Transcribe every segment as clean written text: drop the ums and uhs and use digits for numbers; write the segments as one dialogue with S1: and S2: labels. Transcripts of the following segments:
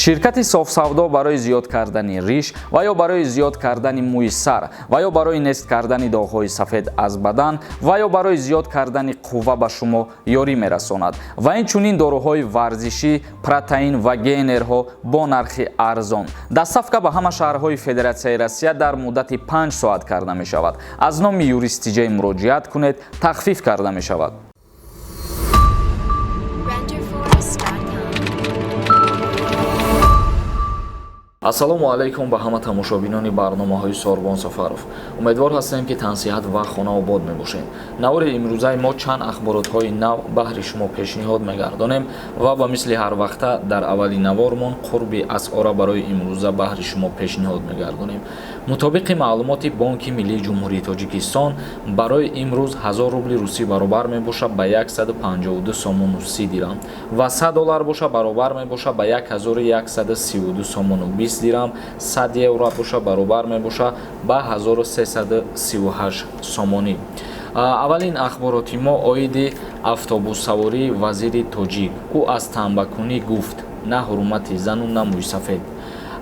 S1: Ширкати Софсавдо барои зиёд кардани риш ва ё барои зиёд кардани мӯи сар ва ё барои нест кардани доғҳои сафед аз бадан ва ё барои зиёд кардани қувва ба шумо ёрӣ мерасонад ва инчунин доруҳои варзишӣ, протеин ва гейнерҳо бо нархи арзон. Доставка ба ҳама шаҳрҳои Федератсияи Россия дар муддати 5 соат карда мешавад. Аз номи Юрист Тиҷей муроҷиат кунед, тахфиф карда мешавад.
S2: Renderforest.com.
S1: Ассалому алайкум ба ҳама тамошобинони барномаҳои Сорбон Сафаров. Умедвор ҳастем, ки тансиҳат ва хонаобод мебошед. Навори имрӯзаи мо чанд ахборотҳои нав баҳри шумо пешниҳод мегардонем ва ба мисли ҳар вақта дар аввали навормон қурби асъора барои имрӯза баҳри шумо пешниҳод мегардонем. Мутобиқи маълумоти Бонки Миллии Ҷумҳурии Тоҷикистон, барои имрӯз 1000 рубли русӣ баробар мебошад ба 152 сомону 30 дирам ва 100 доллар боша баробар мебошад ба 1132 сомону 20 дирам, 100 евро боша баробар мебошад ба 1338 сомонӣ. Аввалин ахбороти мо оиди автобуссавории вазири тоҷик. Ӯ аз танбакунӣ гуфт: на ҳурмати зану на мӯйсафед.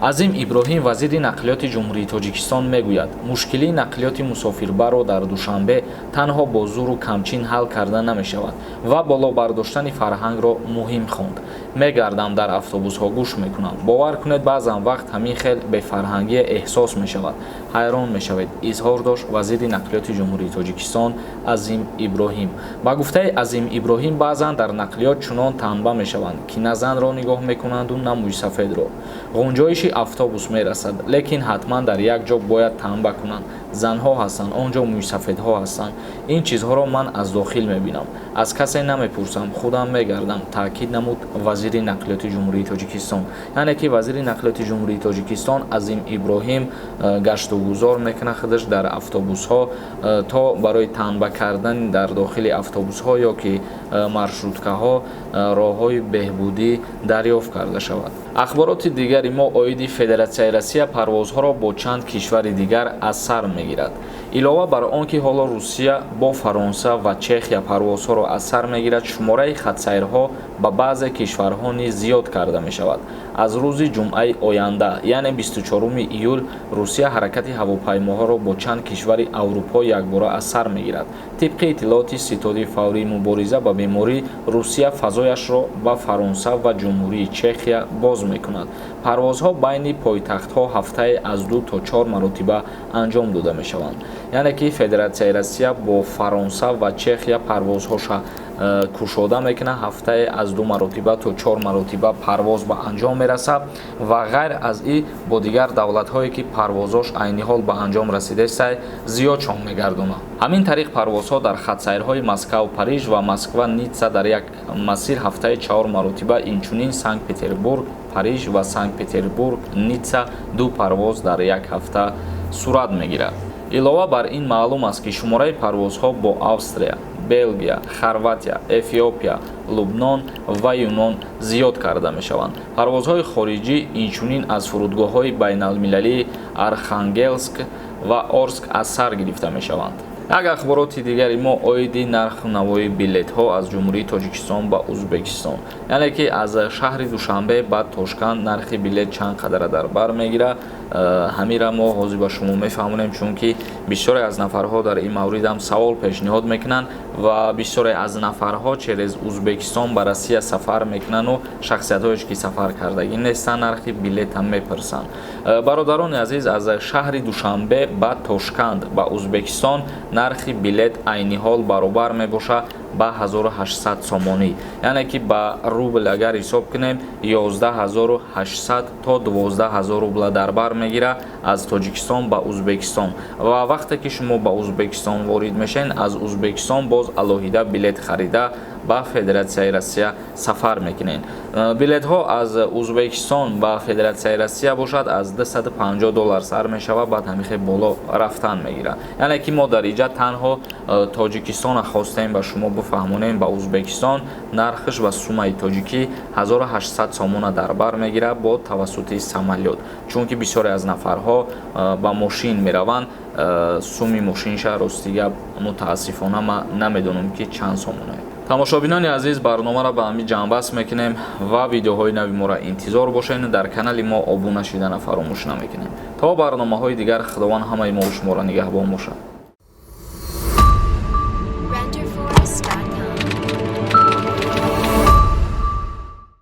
S1: Азим Иброҳим, вазири нақлиёти Ҷумҳурии Тоҷикистон, мегӯяд, мушкилии нақлиёти мусофирбарро дар Душанбе танҳо бо зӯру камчин ҳал карда намешавад ва боло бардоштани фарҳангро муҳим хонд. Мегардам, дар автобусҳо гӯш мекунам. Бовар кунед, баъзан вақт ҳамин хел бефарҳангие эҳсос мешавад. Ҳайрон мешавед, изҳор дошт вазири нақлиёти Ҷумҳурии Тоҷикистон Азим Иброҳим. Ба гуфтаи Азим Иброҳим, баъзан дар нақлиёт чунон танба мешаванд, ки на занро нигоҳ мекунанду на мӯйсафедро. Ғунҷоиши автобус мерасад, лекин ҳатман дар як ҷо бояд танба кунанд. Занҳо ҳастанд, он ҷо мӯйсафедҳо ҳастанд. Ин чизҳоро ман аз дохил мебинам. Аз касе намепурсам, худам мегардам, таъкид намуд вазири нақлиёти Ҷумҳурии Тоҷикистон. Яъне ки вазири нақлиёти Ҷумҳурии Тоҷикистон Азим Иброҳим гаштугузор мекунад худаш дар автобусҳо, то барои танба кардан дар дохили автобусҳо ё ки маршруткаҳо роҳҳои беҳбудӣ дарёфт карда шавад. Ахбороти дигари мо оиди Федератсияи Россия парвозҳоро бо чанд кишвари дигар аз сар мегирад. Илова бар он ки ҳоло Русия бо Фаронса ва Чехия парвозҳоро аз сар мегирад, шумораи хатсайрҳо ба баъзе кишварҳо низ зиёд карда мешавад. Аз рӯзи ҷумъаи оянда, яъне 24 июл, Русия ҳаракати ҳавопаймоҳоро бо чанд кишвари Аврупо якбора аз сар мегирад. Тибқи иттилооти Ситоди фаврии мубориза ба беморӣ, Русия фазояшро ба Фаронса ва Ҷумҳурии Чехия боз мекунад. Парвозҳо байни пойтахтҳо ҳафтае аз 2 то 4 маротиба анҷом дода мешаванд. Яъне ки Федератсияи Россия бо Фаронса ва Чехия парвозҳоша кушода мекунад, ҳафтае аз 2 маротиба то 4 маротиба парвоз ба анҷом мерасад ва ғайр аз ин бо дигар давлатҳое ки парвозош айни ҳол ба анҷом расидааст, зиёдшон мегардонад. Ҳамин тариқ парвозҳо дар хатсайрҳои Москав Париж ва Москва Ницца дар як масир ҳафтаи 4 маротиба, инчунин Санкт Петербург Париж ва Санкт Петербург Ницца 2 парвоз дар як ҳафта сурат мегирад. Илова бар ин маълум аст, ки шумораи парвозҳо бо Австрия, Белгия, Хорватия, Эфиопия, Лубнон ва Юнон зиёд карда мешаванд. Парвозҳои хориҷӣ инчунин аз фурудгоҳҳои байналмилалии Архангелск ва Орск аз сар гирифта мешаванд. Як ахбороти дигари мо оиди нарху навои билетҳо аз Ҷумҳурии Тоҷикистон ба Узбекистон. Яъне ки аз шаҳри Душанбе ба Тошканд нархи билет чанд қадара дар бар мегирад, ҳамира мо ҳозир ба шумо мефаҳмонем, чунки бисёре аз нафарҳо дар ин маврид ҳам савол пешниҳод мекунанд ва бисёре аз нафарҳо через Узбекистон ба Россия сафар мекунанду шахсиятҳое ки сафар кардагӣ нестанд, нархи билетам мепурсанд. Бародарони азиз, аз шаҳри Душанбе ба Тошканд ба Узбекистон нархи билет айни ҳол баробар мебошад ба 1800 сомонӣ, яъне ки ба рубл агар ҳисоб кунем, 11800 то 12000 рубла дар бар мегирад аз Тоҷикистон ба Узбекистон. Ва вақте ки шумо ба Узбекистон ворид мешавед, аз Узбекистон боз алоҳида билет харида ба Федератсияи Россия сафар мекунед. Билетҳо аз Узбекистон ба Федератсияи Россия бошад аз 250 доллар сар мешавад, баъд ҳамихе боло рафтан мегирад. Яъне ки мо дар инҷа танҳо Тоҷикистонро хостем ба шумо бифаҳмонем. Ба Узбекистон нархаш ба суммаи тоҷикӣ 1800 сомона дар бар мегирад бо тавассути самолёт, чунки бисёре аз нафарҳо ба мошин мераванд. Суми мошинша, рости гап, мутаассифона ман намедонам, ки чанд сомона. Тамошобинони азиз, барномаро ба ҳамин ҷамъбаст мекунем ва видеоҳои нави моро интизор бошед. Дар канали мо обуна шидана фаромӯш намекунем. То барномаҳои дигар, Худованд ҳамаи мо шуморо нигаҳбон бошад.